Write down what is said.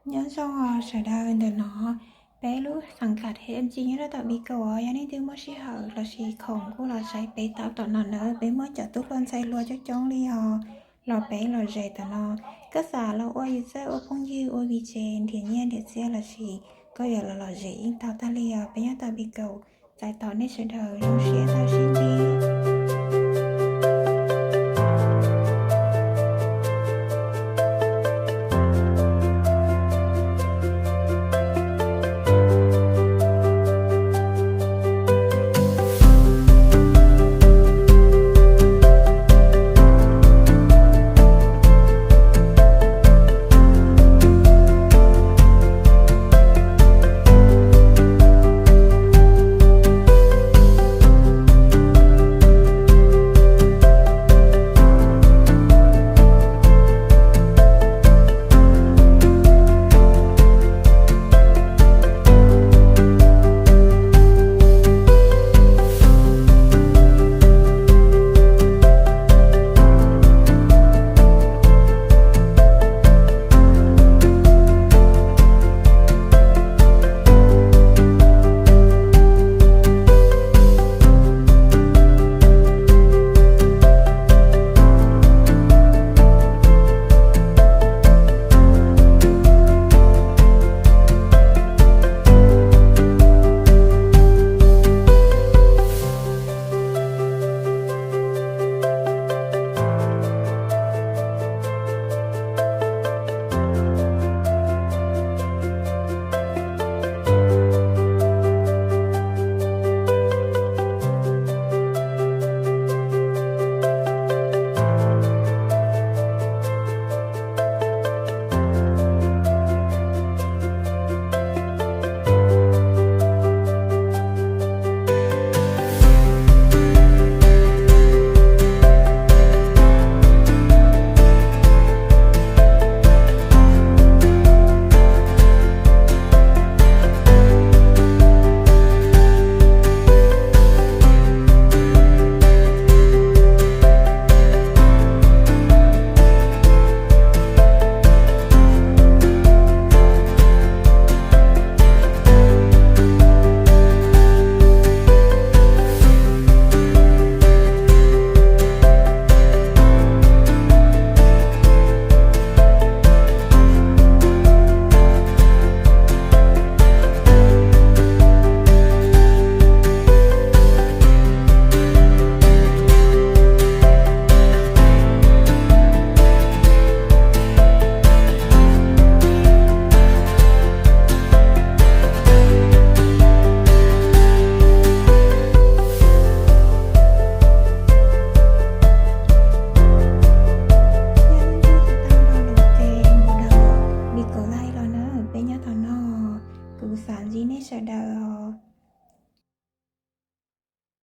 Nyob zoo os sawv daws, ntawm no peb lub xeev kam H M G nyob rau tom Bigo os, yog leej twg muaj sij hawm lossis khoom kuj los saib peb tau tom no nawb. Peb muaj cov tub hluas ntxhais hluas coob coob li os, los peb lom zem tom no. Koj xav los ua yus txawj ua phooj ywg, ua vi tse, nrhiav nyiaj nrhiav txiaj lossis koj yuav los lom zem yeej tau tag li os. Peb nyob tom Bigo, txais tos nej sawv daws zoo siab tau sib ntsib. Yog leej twg tsis tau download ces mus download Bigo Live los na, peb nyob tom no, kuv xav ntsib nej sawv daws os.